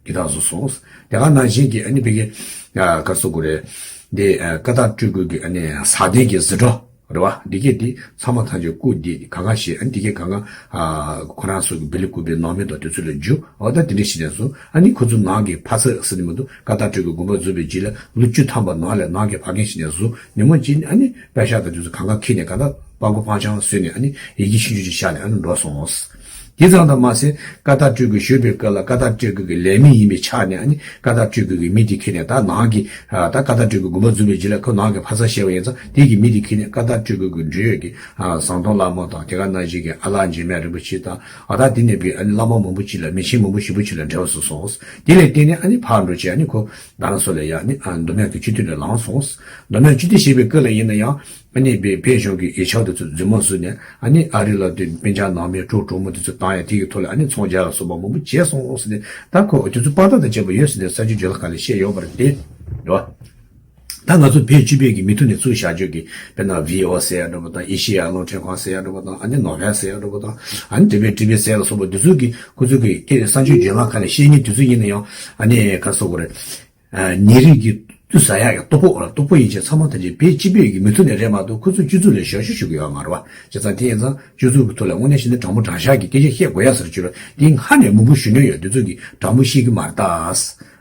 སྒེར་བདག་བཟོས་སོང་། དེ་ག་ནང་བཞིན་གྱི་ཨ་ནི་བོད་ཀྱི་ཨ་ག་རེ་ཟེར་དགོས་རེད། འདི་ཨ་ཀ་དག་སྤྲུལ་སྐུ་གི་ཨ་ནི་ཟ་ཐེངས་ཀྱི་ཟི་འཕྲོ་རེད་བ། འདི་གས་འདི་ཚང་མ་ཐམས་ཅད་བཀུག་སྟེ་གང་ག་བྱས། ཨ་ནི་འདི་གས་གང་ག་ཨ་ཁོ་རང་ཚོ་གི་བི་ལི་བཀུག་པའི་ནང་མི་དང་དེ་ཚོ་ལ་རྒྱུ། འོ་ད་དེ་འདྲ་བྱས་ནས་བཟུང་ཨ་ནི་ཁོ་ཚོ་ནང་གི་ཕ་ཚ་ཟེར་ནི་མི་འདུག་ཀ་དག་སྤྲུལ་སྐུ་དགོངས་པ་རྫོགས་པའི་རྗེས་ལ་ལོ་བཅུ་ཐམ་པ་ནང་ལ་ནང་གི་ཕ་རྒན་བྱས་ནས་བཟུང་ཉིན་མོ་གཅིག་ཨ་ནི་པད་ཤག་དང་དེ་ཚོ་གང་ག་འཁྱེར་ནས་གང་ལྟར་སྤྲང་པོ་སྤྲང་རྐྱང་བཟོས་ནས་ཨ་ནི་ཡི་གེ་ཆུང་ཆུང་ཅིག་བཞག་ནས་ཨ་ནི་འགྲོ་སོང་། དེ་ཙམ་དུ་མ་ཟད་ཀ་དག་སྤྲུལ་སྐུ་བཞུགས་པའི་སྐབས་ལ་ཀ་དག་སྤྲུལ་སྐུ་གི་ལས་མི་ཡིན་པའི་ཆ་ནས་ཨ་ནི་ཀ་དག་སྤྲུལ་སྐུ་གི་མི་དེ་འཁྱེར་ནས། ད་ནང་གི་ཨ་ད་ཀ་དག་སྤྲུལ་སྐུ་དགོངས་པ་རྫོགས་པའི་རྗེས་ལ་ཁོ་ནང་གི་ཕ་ཚ་བྱས་པ་ཡིན་ཙང་དེ་གི་མི་དེ་འཁྱེར་ནས་ཀ་དག་སྤྲུལ་སྐུ་གི་འབྲེལ་ཡོད་ཀྱི་ཨ་ཟམ་གདོང་བླ་མ་དང་། དེ་ག་ནང་བཞིན་གྱི་ཨ་ལགས་འཇིགས་མེད་རིན་པོ་ཆེ་དང་། ཨ་ད་དེ་ནས་བོད་ཨ་ནི་བླ་མ་མང་པོ་ཅིག་ལ། མི་ཆེན་མང་པོ་ཞེ་པོ་ཅིག་ལ་འབྲེལ་བ་བཟོས་སོང་། དེ་ལས་བརྟེན་ནས་ཨ་ནི་ཕར་འགྲོ་བྱས་ཨ་ནི་ཁོ་རྡ་རམ་ས་ལ་ཡ་ཨ་ནི་ཨ་མདོ་སྨད་ཀྱི་སྤྱི་འཐུས་ལ་ལངས་སོང་། མདོ་སྨད་སྤྱི་འཐུས་བྱས་པའི་སྐབས་ལ་ཡིན་ན་ཡང་ཨ་ནི་བོད་བོད་གཞུང་གི་ཡིག་ཆ་དེ་ཚོ་རྫུན་མ་བཟོས་ནས། ཨ་ནི་ཨ་རི་ལ་དེ་སྤུན་ཀྱག་ནང་མི་གྲོགས་གྲོགས་མོ་དེ་ཚོ་བཏང་ཡ་དེ་གི་ཐོག་ལ་ཨ་ནི་ཚོང་རྒྱག་ལ་སོགས་པ་མང་པོ་བྱས་སོང་ཟེར་ནས། ད་ཁོ་དེ་ཚོ་དཔང་རྟགས་དང་བཅས་པ་ཡོད་ཟེར་ནས་གསར་འགྱུར་བརྗོད་ལམ་ཁག་ལ་བཤད་ཡོད་པ་རེད་དེ། རེད་བ། ད་ང་ཚོ་བོད་སྤྱི་པའི་གི་མི་ཐུག་ནས་བཙུགས་བཞག་རྒྱུ་གི་དཔེར་ན་བྷི་ཨོ་ཟེར་ཡ་འདྲ་པོ་དང་། ཨེ་ཤེ་ཡ་རླུང་འཕྲིན་ཁང་ཟེར་ཡ་འདྲ་པོ་དང་། ཨ་ནི་ནོར་ཝེ་ཟེར་ཡ་འདྲ་པོ་དང་། ཨ་ནི་ཏི་བེ་ཊི་ཝི་ཟེར་ཡ་ལ་སོགས་པ་འདི་ཚོ་གི་ཁོ་ཚོ་གི་སྐད་གསར་འགྱུར་བརྗོད་ལམ་ཁག་ལ་བཤད་མཁན་དེ་ཚོ་ཡིན་ན་ཡང་། ཨ་ནི་ག་རེ་ཟེར་དགོས་རེད། ཨ་ཉིན་རེ་གི་དུས་ཟ་ཡག་གི་ལྟོ་ཕོགས་ར་ལྟོ་ཕོགས་ཡིན་ཆེད་ཚང་མ་ཐམས་ཅད་བོད་སྤྱི་པའི་གི་མི་ཐུག་ནས་རེད་མ་གཏོགས་ཁོ་ཚོ་སྤྱི་ཚོགས་ལ་ཞབས་ཞུ་ཞུ་གི་ཡོད་མ་རེད་བ། བྱས་ཙང་དེ་ཡིན་ཙང་སྤྱི་ཚོགས་ཀྱི་ཐོག་ལ་དངོས་གནས་བཤད་ན་དྲང་པོ་དྲང་བཞག་གི་སྐད་ཆ་བཤད་དགོས་ཡ་ཟེར་གྱི་རེད། དེ་སྔ་ནས་མང་པོ་ཞུས་མྱོང་ཡོད། དེ་ཚོ་གི་དྲང་པོ་བཤད་གི་མ་རེད་ད།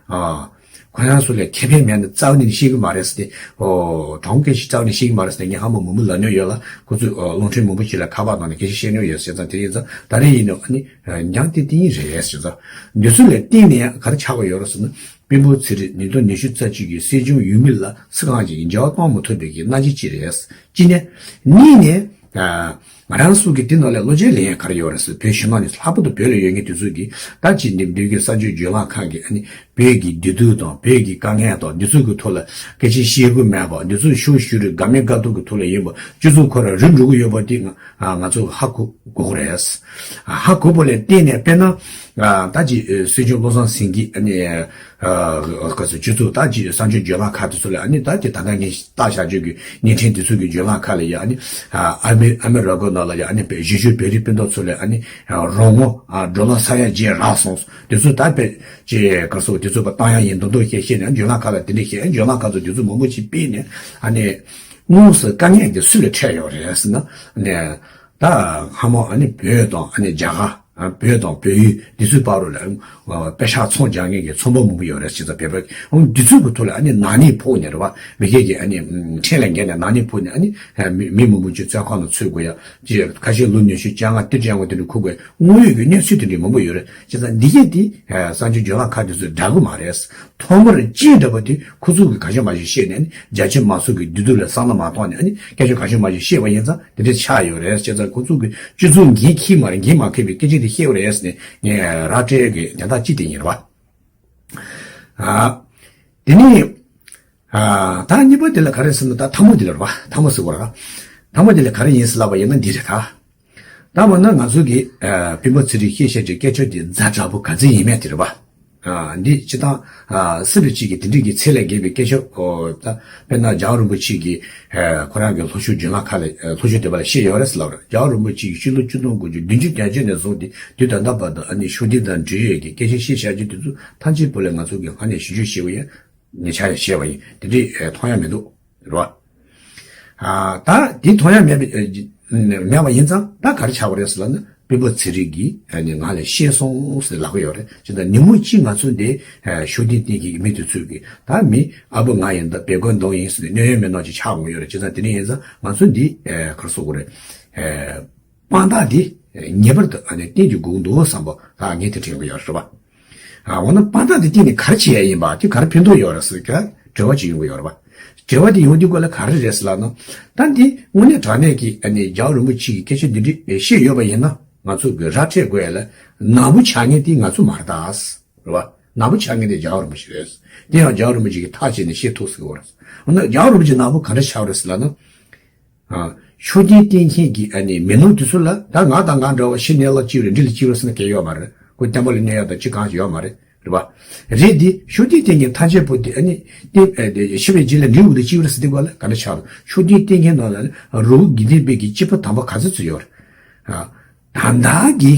ཨ། ཁོ་རང་ཚོ་ལ་ཁེ་ཕན་མེད་ན་རྩ་བ་ནས་བཤད་གི་མ་རེད་ཟེར་ཏེ། ཨོ། དྲང་པོ་སྐད་ཆ་རྩ་བ་ནས་བཤད་གི་མ་རེད་ཟེར་ཏེ་ངས་ཧ་མ་མང་པོ་ལབ་མྱོང་ཡོད་ལ། ཁོ་ཚོས་ཨོ་རླུང་འཕྲིན་མང་པོ་ཞིག་ལ་ཁ་པར་བཏང་ནས་སྐད་ཆ་བཤད་མྱོང་ཡོད། བྱས་ཙང་དེ་ཡིན་ཙང་ད་རེས་ཡིན་ནའང་ཨ་ནི་ཨ་མྱང་དེ་དེ་ཡིན་རེད་ཟེར་ཙང་། འདི་ཚོ་ལ་བརྟེན་ནས་ག་རེ་ཆགས་པ་ཡོད་རེད་ཟེར་ན། དཔོན་པོ་ཚེ་རིང་ཉིས་སྟོང་ཉི་ཤུ་རྩ་གཅིག་གི་སྲིད་སྐྱོང་འོས་མི་ལ་སུ་གང་ཞིག་གིས་འགྱུར་བ་གཏོང་མི་ཐུབ་པའི་གི་མནའ་སྐྱེལ་ཅིག་རེད། གཅིག་ནས། གཉིས་ནས། ཨ། ང་རང་ཚོ་གི་དེ་ནང་ལ་བློ་འགྱོད་ལེན་ཡ་ག་རེ་ཡོད་རེད་ཟེར། བོད་ཕྱི་ནང་ནས་ལྷག་པར་དུ་བོད་ལ་ཡོད་མཁན་དེ་ཚོ་གིས་ད་ཅི་འདི་འདི་གི་གསར་འགྱུར་བརྗོད་ལམ་ཁག་གི་ཨ་ནི་ བོད་ཀྱི་བདེ་སྡུག་དང་བོད་ཀྱི་དཀའ་ངལ་དང་འདི་ཚོ་གི་ཐོག་ལ་སྐད་ཆ་བཤད་དགོས་མེད་པ། འདི་ཚོ་ཤུགས་ཤུགས་རེ་དགའ་མེད་དགའ་སྡུག་གི་ཐོག་ལ་ཡིན་པ། སྤྱི་ཚོགས་ཁོ་རང་རུལ་འགྲོ་གི་ཡོད་པ་དེ་ང་ང་ཚོ་ཧ་གོ་དགོས་རེད། ཧ་གོ་བ་ལས་བརྟེན་ནས། དཔེར་ན་ད་ཅི་སྲིད་སྐྱོང་བློ་བཟང་སེང་གེ་ཨ་ནི་ག་ཚོད་སྤྱི་ཚོགས་ད་ཅི་གསར་འགྱུར་བརྗོད་ལམ་ཁག་དེ་ཚོ་ལ་ཨ་ནི་ད་ཅི་ད་ལྟ་ངས་བལྟ་བཞག་རྒྱུ་གི་བརྙན་འཕྲིན་དེ་ཚོ་གི་བརྗོད་ལམ་ཁག་ལ་ཡ་ཨ་ནི་ཨ་མི་ཨ་མི་རི་ཀ་ནང་ལ་ཡ་ཨ་ནི་བཞི་ཤོས་བོད་རིགས་སྤུན་ཟླ་ཚོ་ལ་ཨ་ནི་རོགས་ངོ་འགྲོ་ལ་ས་ཡ་བརྒྱད་རག་སོང་། དེ་ཚོ་ད་དཔེ་ཅེས་ག་སོགས་དེ་ཚོ་པ་བཏང་ཡ་ཡིན་མདོག་མདོག་བཤད་བཤད་ནས་བརྗོད་ལམ་ཁག་ལ་དེ་འདྲ་བཤད། བརྗོད་ལམ་ཁག་ཚོ་དེ་ཚོ་མང་པོ་ཅིག་སྤེལ་ནས་ཨ་ནི་དངོས་སུ་དཀའ་ངལ་དེ་སུ་ལ་འཕྲད་ཡོད་རེད་ཟེར་ན་ནས་ད་སྔ་མོ་ཨ་ནི་བོད་དང་ཨ་ནི་རྒྱ་གར། བོད་དང་བོད་ཡུལ་འདི་ཚོའི་བར་རུ་ལ་པེ་ཤག་ཚོང་རྒྱག་མཁན་གྱི་ཚོང་པ་མང་པོ་ཡོད་རེད། བྱས་ཙང་བོད་པ་འདི་ཚོའི་གི་ཐོག་ལ་ཨ་ནི་ནག་ཉེས་ཕོག་ནས་རེད་བ། མི་སྒེར་གྱི་ཨ་ནི་ཁྲིམས་ལ་འགལ་ནས་ནག་ཉེས་ཕོག་ནས་ཨ་ནི་མི་མི་མང་པོ་ཅིག་བཙོན་ཁང་ལ་ཚུད་དགོས་ཡ། ཅིག་ཁ་ཤས་ལོ་ཉི་ཤུ་བཅོ་ལྔ་བདུན་ཅུ་ཡང་དེ་འདྲ་འཁུར་དགོས་དངོས་ཡོད་ཀྱི་གནས་ཚུལ་དེ་འདྲ་མང་པོ་ཡོད་རེད། བྱས་ཙང་འདི་གས་དེ་གསར་འགྱུར་བརྗོད་ལམ་ཁག་དེ་ཚོས་འདྲ་གི་མ་རེད། ཐོག་མར་ཅི་འདྲ་པོ་དེ་ཁོ་ཚོ་གི་ག་ཤོད་མ་ཤོད་བཤད་ནས་ཨ་ནི་རྒྱ་ཆེ་དམངས་ཚོ་གི་བདེ་སྡུག་ལ་བསམ་བློ་མ་བཏང་ནས་ཨ་ནི་སྐད་ཆ་ག་ཤོད་མ་ཤོད་བཤད་པ་ཡིན་ཙང་དེ་འདྲ་ཆགས་ཡོད་རེད། བྱས་ཙང་ཁོ་ཚོ་གི་སྤྱི་ཚོགས་འགན་འཁྱེར་མ་རེད། འགན་མ་འཁྱེར་བའི་སྐད་ཆ་དེ་བཤད་པ་རེད་ཟེར་ནས་ངས་ར་སྤྲད་ཡོད་གི་དོན་དག་ཅི་དེ་ཡིན་རེད་བ། ཨ། དེ་ནས་ཨ། ད་གཉིས་པ་དེ་ལ་ག་རེ་ཟེར་ན་ད་ཐ་མ་དེ་ལ་རེད་བ། ཐ་མ་ཟེར་བ་རེད། ཐ་མ་དེ་ལ་ག་རེ་ཡིན་ཟེར་ལབ་པ་ཡིན་ན་འདི་རེད་ད། ད་མ་ན་ང་ཚོ་གི་ཨ། སྤེན་པ་ཚེ་རིང་བཤད་བཤད་ཀྱི་སྐད་ཆ་དེ་ཛ་དྲག་པོ་ག་ཚོད་ཡིན་མེད་དེ་རེད་བ། ཨ། འདི་སྤྱི་བཏང་ཨ། སྲིད་པ་གཅིག་གི་དེ་འདྲའི་གི་ཚད་ལས་བརྒལ་བའི་སྐད་ཆ་ཨོ། ད་དཔེར་ན་རྒྱལ་བ་རིན་པོ་ཆེ་གི་ཨ། ཁོ་རང་གི་ལྷོ་ཕྱོགས་བརྗོད་ལམ་ཁག་ལ་ཨ། ལྷོ་ཕྱོགས་དེ་པ་ལ་བཤད་ཡོད་རེད་ཟེར་ལབ་རེད། རྒྱལ་བ་རིན་པོ་ཆེ་གི་ཕྱི་ལོ་ཆིག་སྟོང་དགུ་བརྒྱ་བདུན་ཅུ་དོན་བརྒྱད་ནས་བཟུང་སྟེ་དུས་ད་ལྟ་བར་དུ་ཨ་ནི་ཤུགས་ལྡན་དང་འབྲེལ་ཡོད་ཀྱི་སྐད་ཆ་བཤད་བཞག་རྒྱུ་དེ་ཚོ་ཐམས་ཅད་པོ་ལས་ང་ཚོ་གི་ཧ་ནས་ཞིབ་འཇུག་བྱས་པ་ཡིན། ཉེ་ཆར་ཡང་བཤད་པ་ཡིན། དེ་འདྲའི་མཐོང་ཡ་མི་འདུག་རེད་བ། ཨ། ད་དེ་མཐོང་ཡ་མེད་པ་མེད་པ་ཡིན་ཙང་ད་ག་རེ་ཆགས་པ་རེད་ཟེར་ལབ་ན་སྤེན་པ་ཚེ་རིང་གིས་ཨ་ནི་ང་ལ་བཤད་སོང་ཟེར་ལབ་ཀྱི་ཡོད་རེད། ཅི་ལྟར་ཉིན་མོ་གཅིག་ང་ཚོ་འདི་ཤུགས་ལྡན་བསྟེན་མཁན་གྱི་མི་དེ་ཚོས་ཀྱི་ད་མི་ཨ་བུ་ང་ཡིན་ད་བེ་གོན་གདོང་ཡིན་ཟེར་ནས་གནོད་ཡོད་མེད་ནོ་ཅིག་ཆགས་འོང་ཡོད་རེད། ཅི་ཙང་དེ་འདྲ་ཡིན་ཙང་ང་ཚོ་འདི་ག་རེ་ཟེར་དགོས་རེད། དཔང་རྟགས་དེ་ངེས་པར་དུ་ཨ་ནི་བསྟན་རྒྱུ་དགོས་འདུག་བསམ་པ་ད་ངས་དེ་དྲན་གྱི་ཡོད་རེད་བ། ཨ། འོ་ན་དཔང་རྟགས་དེ་བསྟན་ནས་ག་རེ་བྱེད་ཡ་ཡིན་པ་དེ་ག་རེ་ཕན་ཐོགས་ཡོད་རེད་ཟེར་ག་དྲི་བ་ཅིག་ཡོང་གི་ཡོད་རེད་བ། དྲི་བ་དེ་ཡོང་དུས་སྐོར་ལ་ག་རེ་རེད་ཟེར་ལབ་ན། ད་འདི་དངོས་གནས་དྲང་གནས་ཀྱི་ཨ་ནི་རྒྱལ་བ་རིན་པོ་ཆེ་གི་སྐད་ཆ་འདི་འདྲ་བཤད་ཡོད་པ་ཡིན་ན་ང་ཚོ་གི་ར་སྤྲད་དགོས་ཡ་ལ་ནག་པོ་ཆགས་མཁན་དེ་ང་ཚོ་མ་རེད་ད། རེད་བ། ནག་པོ་ཆགས་མཁན་དེ་རྒྱལ་བ་རིན་པོ་ཆེ་རེད། དེ་ཡང་རྒྱལ་བ་རིན་པོ་ཆེ་གིས་ཐག་བཅད་ནས་བཤད་ཐུབ་ཟེར་གི་ཡོད་རེད། འོ་ན་རྒྱལ་བ་རིན་པོ་ཆེ་ནག་པོ་ག་འདྲ་ཆགས་རེད་ཟེར་ལབ་ན། ཨ། ཤུགས་ལྡན་བསྟེན་མཁན་གྱི་ཨ་ནི་མི་ནོར་དེ་ཚོ་ལ་ད་ང་དང་ང་འདྲ་བ་ཤི་ནས་ལ་ཅི་རེད་འདི་ལ་ཅི་རེད་ཟེར་ན་གལ་ཡོད་མ་རེད། ཁོ་བསྟན་པ་ལ་གནོད་ཡ་དང་ཅི་གང་ཞིག་ཡོད་མ་རེད། རེད་པ། རེད་དེ་ཤུགས་ལྡན་བསྟེན་མཁན་ཐམས་ཅད་པོ་དེ་ཨ་ནི་བསྟན་ཨ་དེ་ཤི་བའི་རྗེས་ལ་འབྲས་བུ་དེ་ཅི་རེད་ཟེར་དུས་སྐབས་ལ་ག་འདྲ་ཆགས་རེད། ཤུགས་ལྡན་བསྟེན་མཁན་ནང་ལ་ནི་རི་བོ་དགེ་ལྡན་པའི་གི་སྐྱེས་བུ་དམ་པ་ག་ཚོད་ཚོད་ཡོད་རེད། ཨ། ད་ལྟ་གི་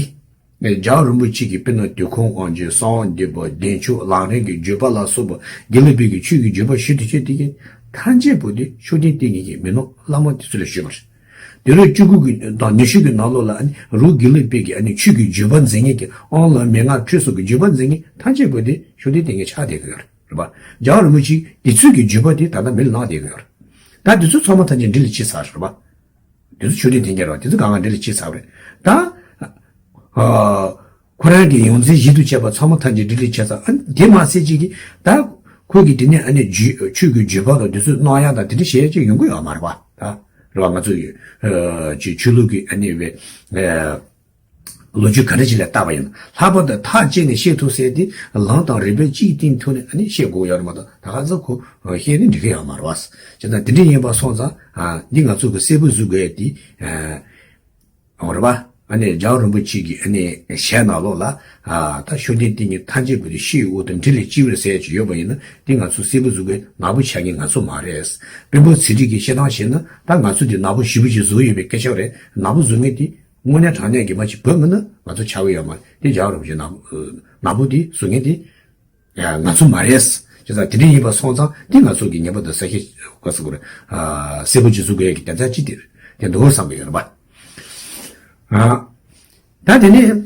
རྒྱལ་བ་རིན་པོ་ཆེ་གི་དཔེར་ན་དུས་འཁོར་དབང་ཆེན་གསང་བ་འདུས་པ་བདེ་མཆོག་ལམ་རིམ་གྱི་བརྒྱུད་པ་ལ་སོགས་པ་དགེ་ལུགས་པའི་གི་ཆོས་ཀྱི་བརྒྱུད་པ་ཞུ་དུས་ཆོས་དེ་གའི་ཐམས་ཅད་པོ་དེ་ཤུགས་ལྡན་བསྟེན་མཁན་གྱི་མི་ནོར་བླ་མ་དེ་ཚོ་ལ་ཞུས་པ་རེད། དུས་རབས་བཅུ་དགུ་གི་དང་ཉི་ཤུ་གི་ནང་ལོགས་ལ་ཨ་ནི་རི་བོ་དགེ་ལུགས་པའི་གི་ཨ་ནི་ཆོས་ཀྱི་བརྒྱུད་པ་འཛིན་མཁན་གྱི་ཨོང་ལ་མན་ངག་ཁྲིད་སོགས་ཀྱི་བརྒྱུད་པ་འཛིན་མཁན་ཐམས་ཅད་པོ་དེ་ཤུགས་ལྡན་བསྟེན་མཁན་ཆགས་བསྡད་ཀྱི་ཡོད་རེད། རེད་པ། རྒྱལ་བ་རིན་པོ་ཆེ་དེ་ཚོའི་གི་བརྒྱུད་པ་དེ་ད་ལྟ་མི་ལ་ལངས་བསྡད་ཀྱི་ཡོད་རེད། ད་དེ་ཚོ་ཚང་མ་ཐམས་ཅད་འགྲིག་ལ་ཕྱིན་ཚར་རེད་པ། དེ་ཚོ་ཆོས་ལྡན་བསྟེན་མཁན་རེད་པ། དེ་ཚོ་གང་ག་འགྲིག་ལ་ཕྱིན་ཚར་བ་རེད། ད། ཨ། ཁོ་རང་གི་ཡོངས་འཛིན་བཞི་དང་བཅས་པ་ཚང་མ་ཐམས་ཅད་འགྲིག་ལ་ཕྱིན་ཚར། ཨ། དེ་མ་ཟད་ཅིག་གིས་ད་ཁོ་གི་དེ་ནས་ཨ་ནི་བརྒྱུད་ཆོས་ཀྱི་བརྒྱུད་པ་དང་དེ་ཚོ་གནང་ཡ་དང་དེ་འདྲ་བྱེད་ཡ་ཅིག་ཡོང་གི་ཡོད་མ་རེད་པ། ད་རེད་པ། ང་ཚོ་ཡི་ཨ་ཅིག་ཆོས་ལུགས་ཀྱི་ཨ་ནི་བའི་ཨ། ལོ་རྒྱུས་ག་འདྲ་ཅིག་ལ་བལྟས་པ་ཡིན་ན་ལྷག་པར་དུ་ཐག་བཅད་ནས་བཤད་ཐུབ་ཟེར་དེ་ལམ་དང་རིམ་པ་གཅིག་སྟེང་ཐུག་ནས་ཨ་ནི་བཤད་དགོས་ཡོད་རེད་མ་གཏོགས་ད་ག་ཚོད་ཁོ་བཤད་ནས་འགྲིག་གི་ཡོད་མ་རེད་པ། བྱས་ཙང་དེ་འདྲ་ཡིན་པ་སོང་ཙང་ཨ་འདི་ང་ཚོ་གི་གསལ་པོ་བཟོ་དགོས་ཡ་དེ་ཨ། འོ་རེད་པ། ཨ་ནི་རྒྱལ་བ་རིན་པོ་ཆེ་གི་ཨ་ནི་ཞལ་ནང་ལོགས་ལ་ཨ་ད་ཤུགས་ལྡན་བསྟེན་མཁན་ཐམས་ཅད་པོ་དེ་ཤི་ཡི་འོ་དང་འབྲེལ་ལས་ཅི་ཡོད་ཟེར་ཡ་ཅིག་ཡོད་པ་ཡིན་ན་དེ་ང་ཚོ་གསལ་པོ་བཟོ་དགོས། ནག་པོ་ཆགས་མཁན་ང་ཚོ་མ་རེད། སྤེན་པ་ཚེ་རིང་གི་བཤད་སྟངས་བྱས་ན་ད་ང་ཚོ་དེ་ནག་པོ་ཞེ་པོ་ཅིག་བཟོ་ཡོད་པའི་སྐད་ཆ་རེད། ནག་པོ་བཟོ་མཁན་དེ་དངོས་གནས་དྲང་གནས་ཀྱི་མ་ཅིག་བོད་མི་ནི་ང་ཚོ་ཆགས་ཀྱི་ཡོད་མ་རེད། དེ་རྒྱལ་བ་རིན་པོ་ཆེ་ནག་པོ་ནག་པོ་དེ་བཟོ་མཁན་དེ་ཡ་ང་ཚོ་མ་རེད། བྱས་ཙང་དེ་འདྲ་ཡིན་པ་སོང་ཙང་དེ་ང་ཚོ་གི་ངེས་པར་དུ་གསལ་བཤད་ག་ཟེར་དགོས་རེད། ཨ། གསལ་པོ་ཅིག་བཟོ་དགོས་ཡ་གི་དོན་དག་ཅིག་དེ་དེ་འདུག་བསམ་གི་ཡོད་རེད་པ། ཨ། ད་དེ་ནས་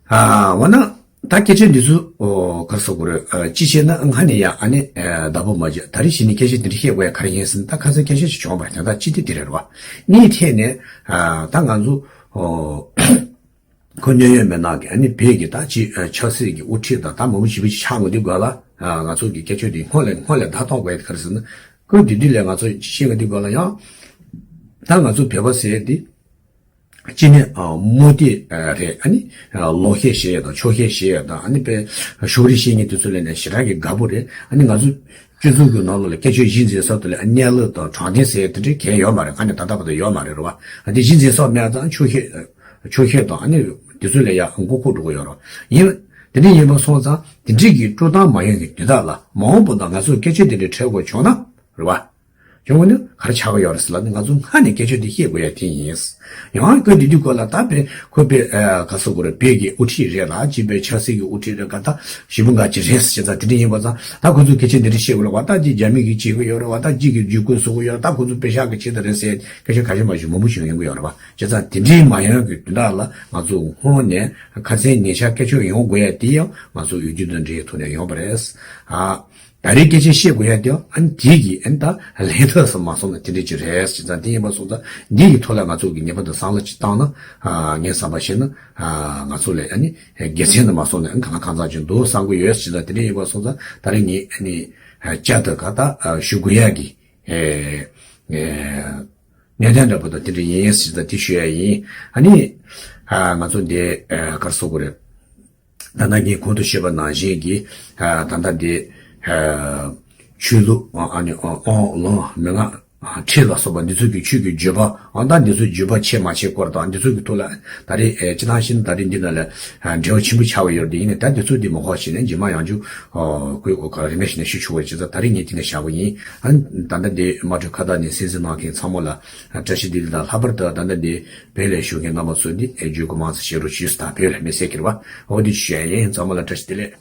ཨ་འོ་ན་ད་སྐད་ཆ་འདི་ཚོ་ཨོ་ག་ཟེར་དགོས་རེད། ཨ། ཅི་བྱས་ན་སྔ་ནས་ཡ་ཨ་ནི་ཨ་བདག་པོ་མ་བྱས་ད་རེས་གཞི་ནས་སྐད་ཆ་འདི་འདྲ་བཤད་དགོས་ཡ་ག་རེ་ཡིན་ཟེར་ན་ད་ཁ་སང་སྐད་ཆ་ཞིག་བྱུང་བ་རེད། དོན་དག་ཅི་དེ་དེ་རེད་པ། གཉིས་ཐད་ནས་ཨ་ད་ང་ཚོ་ཨོ། ཁོ་གནད་ཡོད་མི་ནང་གི་ཨ་ནི་བོད་ཀྱི་ད་ཅི་ཨ་ཆབ་སྲིད་ཀྱི་དབུ་ཁྲིད་དང་ད་མང་པོ་ཞེ་པོ་ཅིག་ཆགས་འགྲོ་དུས་སྒང་ལ་ཨ་ང་ཚོ་གི་སྐད་ཆ་འདི་སྔོན་ལ་སྔོན་ལ་བརྡ་གཏོང་དགོས་ཡ་དེ་ག་རེ་ཟེར་ན། ཁོ་དེ་དུས་ལ་ང་ཚོ་ཅི་བཤད་འགྲོ་དུས་སྒང་ལ་ཡང་ད་ང་ཚོ་བོད་པ་ཟེར་ཡ་དེ་ ཅི་ནས་ཨ་མོ་ཏི་ཨ་རེད། ཨ་ནི་ཨ་ལོ་ཤས་བཤད་ཡ་དང་ཆོ་ཤས་བཤད་ཡ་དང་། ཨ་ནི་པའི་ཤོ་རི་བཤད་མཁན་དེ་ཚོ་ལ་ནས་ཞེ་དྲག་གི་དགའ་པོ་རེད། ཨ་ནི་ང་ཚོ་སྤྱི་ཚོགས་ཀྱི་ནང་ལོགས་ལ་སྐད་ཆ་གཞི་འཛིན་ས་དེ་ལ་གནས་ལུགས་དང་དྲང་བདེན་ཟེར་ཡ་དེ་འདྲའི་གང་ཡོད་མ་རེད། ག་ནས་ད་ལྟ་བར་དུ་ཡོད་མ་རེད། རེད་བ། ཨ་དེ་གཞི་འཛིན་ས་མེད་ཙང་ཆོ་ཤས་ཆོ་ཤས་དང་ཨ་ནི་དེ་ཚོ་ལ་ཡ་མགོ་འཁོར་འགྲོ་གི་ཡོད་རེད། ཡིན་དེ་འདྲ་ཡིན་པ་སོང་ཙང་དེ་འདྲའི་གི་སྤྲོ་སྟངས་མ་ཡོང་གི་དུས་དག་ལ་མ་འོངས་པ་དང་ང་ཚོས་སྐད་ཆ་དེ་འདྲའི་འཕྲད་དགོས་བྱུང་ན། རེད་བ། བྱུང་བ་ནི་ག་རེ་ཆགས་ཀྱི་ཡོད་རེད་ཟེར་ལབ་ན། ང་ཚོ་སྔ་ནས་སྐད་ཆ་འདི་བཤད་དགོས་ཡ་དེ་ཡིན། ཡང་སྐད་འདི་དུས་སྐོར་ལ་ད་བོད་ཁོ་བོད་ཨ་ག་སོ་གོ་རེད། བོད་ཀྱི་དབུ་ཁྲིད་རེད་ལ་ཅི་བོད་ཆབ་སྲིད་ཀྱི་དབུ་ཁྲིད་རེད། ག་ད་ཞི་བུ་འགའ་ཅི་རེད་ཟེར་ཙང་དེ་འདྲ་ཡིན་པ་ཙང་ད་ཁོ་ཚོས་སྐད་ཆ་འདི་འདྲ་བཤད་དགོས་ལ། བ་ད་ཅི་རྒྱ་མི་གིས་བྱེད་ཀྱི་ཡོད་རེད། བ་ད་ཅི་གིས་བརྒྱུད་སྐུལ་བཟོ་གི་ཡོད་རེད། ད་ཁོ་ཚོ་པེ་ཤག་གིས་བྱེད་དེ་རེད་ཟེར་སྐད་ཆ་ཁ་ཤས་མ་ཞིག་མང་པོ་ཞིག་ཡོང་གི་ཡོད་རེད་བ། བྱས་ཙང་དེ་འདྲའི་མ་ཡོང་གི་དུས་དག་ལ་ང་ཚོ་སྔོན་ནས་ཁ་སང་ཉེ་ཆར་སྐད་ཆ་ཡོང་དགོས་ཡ་དེ་ཡང་ང་ཚོ་འོས་བསྡུ་དང་འབྲེལ་བའི་ཐོག་ནས་ཡོང་བ་རེད། ཨ། ད་རེས་སྐད་ཆ་བཤད་དགོས་ཡ་དེ་ཨ་ནི་དེ་གི་ཨ་ནི་ད་ལན་ཐག་སུ་མ་སོང་ན་དེ་འདྲ་ཅིག་རེད་ཟེར་ཙང་། དེ་ཡིན་པ་སོང་ཙང་འདི་གི་ཐོག་ལ་ང་ཚོ་གི་ངེས་པར་དུ་བསམ་བློ་ཅིག་བཏང་ན། ཨ་ངས་བསམ་པ་བྱས་ན་ཨ་ང་ཚོ་ལ་ཨ་ནི་དགེ་མཚན་དུ་མ་སོང་ན་ཨ་ནི་གང་ལ་གང་འཚམ་ཅིག་འདུག་བསམ་གི་ཡོད་ཟེར་ཙང་། དེ་འདྲ་ཡིན་པ་སོང་ཙང་ད་རེས་ངས་ཨ་ནི་བསྐྱར་དུ་ག་ད་ཞུ་དགོས་ཡ་གི་ཨེ་ཨེ་གནད་དོན་འདྲ་པོ་དང་དེ་འདྲ་ཡིན་ཟེར་ཙང་དེ་ཞུ་ཡ་ཡིན། ཨ་ནི་ཨ་ང་ཚོ་འདི་ཨ་ག་རེ་ཟེར་དགོས་རེད། ད་ལྟ་ངས་གོང་དུ་ཞུས་པ་ནང་བཞིན་གྱི་ཨ་ད་ལྟ་འདི་ཨ་ཆོས་ལུགས་ཨ་ནི་ཨ་དབང་ལུང་མན་ངག་ཨ་ཁྲིད་ལ་སོགས་པ་འདི་ཚོ་གི་ཆོས་ཀྱི་བརྒྱུད་པ། ཨ་ད་འདི་ཚོ་བརྒྱུད་པ་ཆེ་མ་ཆེ་སྐོར་དང་། འདི་ཚོ་གི་ཐོག་ལ་ད་རེས་ཨ་སྤྱིར་བཏང་བཤད་ན་ད་རེས་འདི་ནང་ལ་ཨ་འབྲེལ་བ་ཆེན་པོ་ཆགས་ཀྱི་ཡོད་རེད། དེ་ཡིན་ནའི་ད་འདི་ཚོ་འདི་མ་གོ་བྱས་ནས་རྗེས་མ་ཡང་བསྐྱར་ཨ་ཁོས་ཨ་ག་རེ་རིན་མེད་བྱས་ནས་ཞུ་ཆོག་པ་རེད། བྱས་ཙང་ད་རེས་ངས་འདི་ནས་བཞག་གི་ཡིན། ཨ་ད་ལྟ་འདི་དམངས་ཁྲོད་ཁ་བརྡ་ནས་གསན་གཟིགས་གནང་མཁན་ཚང་མ་ལ་ཨ་བཀྲ་ཤིས་བདེ་ལེགས་དང་། ལྷག་པར་དུ་ད་ལྟ་འདི་བོད་ལ་བཞུགས་མཁན་རྣམ་པ་ཚོ་འདི་ཨེ་བརྒྱུད་སྐུལ་མང་ཙམ་བྱེད་རོགས་ཞུས་ཟེར། ད་བོད་ལ་མི་སེར་གྱི་རེད་བ། འོ་འདི་ཞུ་ཡ་ཡིན། ཚང་མ་ལ་བཀྲ་ཤིས་བདེ་ལེགས།